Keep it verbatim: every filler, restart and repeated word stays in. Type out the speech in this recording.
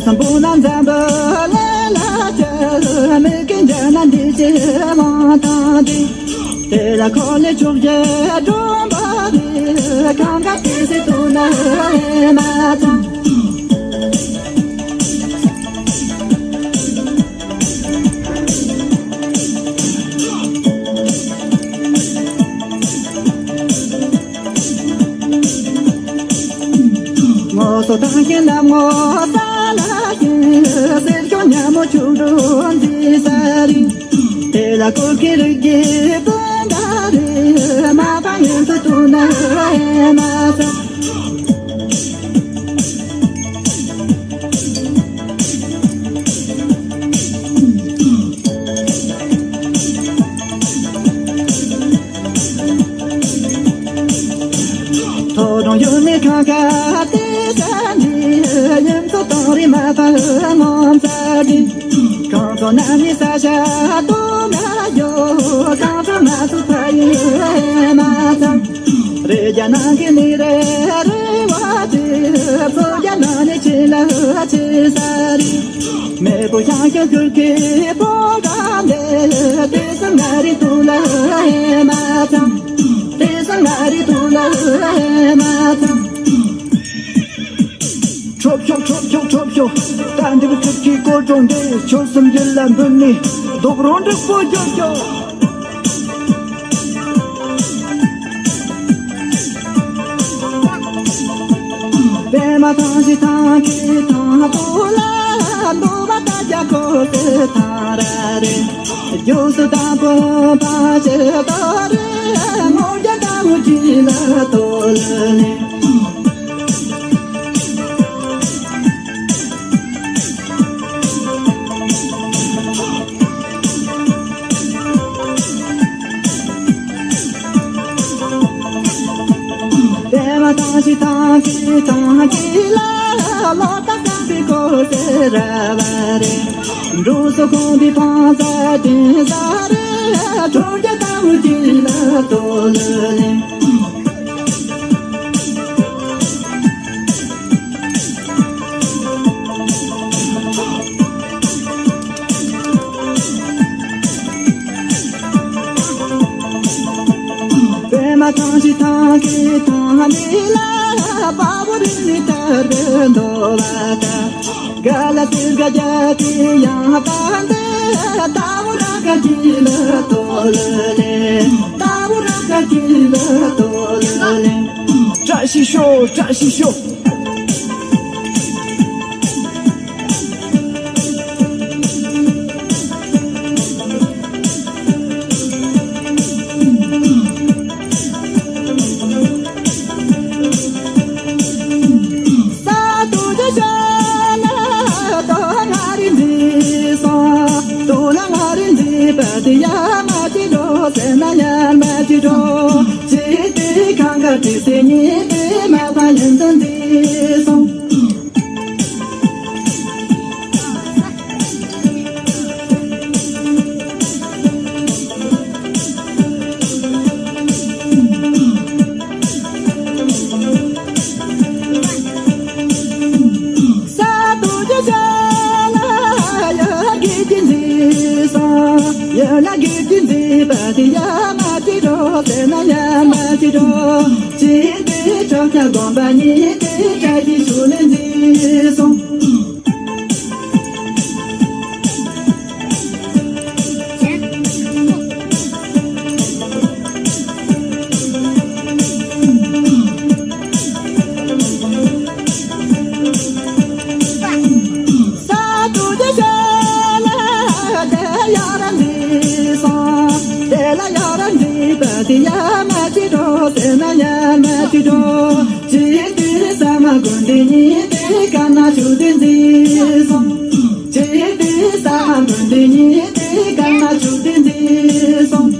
སམ་བྷོ་ཎ་འཛམ་བུ་གླིང་ལ་ཁྱབ། མི་དགེ་འདྲེན་ན་འདི་ཕྱིར་ལོག་ཐལ་ཏེ། དེ་ལ་འཁོར་ལོས་ཆོག་ཤེས་སྒྲོམ་པ་རེ། གང་ག་དེ་སྲིད་དུ་ན་མ་ཚང་། ངོ་སོ་དང་ཞིང་ལ་ངོ་ས་ལ་ཞིང་། གསེར་ཞོ་ཉ་མོ་ཆུ་འབྲུག་འཛིན་ས་རི། དེ་ལ་སྐོར་གྱི་རིགས་ཀྱི་སྤུན་ཟླ་རེ། མ་ཕམ་ཡུན་དུ་དུ་ན་མ་ཚང་། ཐོ་རངས་ཡུལ་ནས་ཁང་ཁ་དེ་ས་འདི། ཡུམ་ཚོ་དང་རི་མ་ཕ་ངོམ་ས་འདི། གང་ཚོ་ན་ནི་ས་ཞ་དོ་ན་ཡོ། གང་ཚོ་ང་ཚོ་ཕ་ཡུལ་མ་ཚང་། རེ་རྒྱ་ནང་གི་ནི་རེ་རེ་བ་དེ། ཚོ་རྒྱ་ནང་ནི་ཆེ་ལ་ཆེ་ས་རི། མེ་བོ་ཡང་ཡང་གུར་གི་བོ་ག་འདེ། དེ་ས་ང་རི་དུ་ལ་མ་ཚང་། དེ་ས་ང་རི་དུ་ལ་མ་ཚང་། ཁྲོབ་ཤོག་ཁྲོབ་ཤོག་ཁྲོབ་ཤོག་ད་འདི་བུ་ཚུགས་ཀྱི་སྐོར་གྲོང་འདི། ཆོལ་གསུམ་ཡུལ་ལ་འབུལ་ནི་རྡོག་རོང་འབྲུག་པོ་རྒྱོབ་རྒྱོབ། པདྨ་ཐང་ཞིག་ཐང་གི་ཐང་དུ་ལ། འདུ་བ་ད་རྒྱ་ཁོ་སེ་ཐང་ར་རེ། རྒྱུགས་སུ་དང་པོ་པ་ཞེ་དོ་རེ། ངོ་རྒྱ་ད་མུ་ཅི་ལ་དོ་ལ་ནི། པདྨ་ཐང་ཞིག་ཐང་ཞིག་ཐང་ཞིག་ལ། ལོ་ཏ་ཀ་པི་ཀོ་སེ་ར་བ་རེ། འབྲུག་སོ་ཁོང་པི་ཕང་ས་དྲིན་ས་རེ། ཁྲོ་རྒྱ་ཏ་མུ་ཅི་ལ་དོ་ལ་ལེ། པདྨ་ཐང་ཞིག་ཐང་གི་ཐང་ལི་ལ། དཔའ་བོ་རིགས་ནི་དར་བའི་འདོ་བ་ད། ག་ལ་སིར་ག་རྒྱ་དེ་ཡང་པ་འདི། ད་བོ་ར་ག་གི་ལ་དོ་ལ་ལེ། ད་བོ་ར་ག་གི་ལ་དོ་ལ་ལེ། བཀྲ་ཤིས་ཤོག་བཀྲ་ཤིས་ཤོག་ས་དུ་ཇ་ཤ་ལ་དོ་ང་རི་འཛི་སོ། དོ་ལ་ང་རི་འཛི་པ་དི་ཡ་མ་ཅི་རོ་སེ་ན་ཡ་མ་ཅི་རོ། ཅི་དི་ཁང་ག་ཏི་སེ་ཉི་དི་མ་པ་ཡན་ཙན་འཛི་སོ། ས་དུ་ཇ་ཤ་ལ་ཡ་གི་ཅི་འཛི་སོ། ཡ་ན་གི་ཅི་འཛི་པ་དི་ཡ་མ་ཅི་རོ་སེ་ན་ཡ་མ་ཅི་རོ། ཅི་དི་ཅོ་ཁ་གོམ་པ་ཉི་དི་ཅ་ཅི་ཤུ་ལེ་འཛི་སོ། ས་དུ་ཇ་ཤ་ལ་དེ་ཡ་ར་འཛི་སོ། དེ་ལ་ཡ་ར་འཛི་པ་དི་ཡ་མ་ཅི་རོ་སེ་ན་ཡ་མ་ཅི་རོ། ཅི་དི་ས་མ་གུན་དི་ཉི་དི་ཀ་ན་ཆུ་དི་འཛི་སོ། ཅི་དི་ས་མ་གུན་དི་ཉི་དི་ཀ་ན་ཆུ་དི་འཛི་སོ།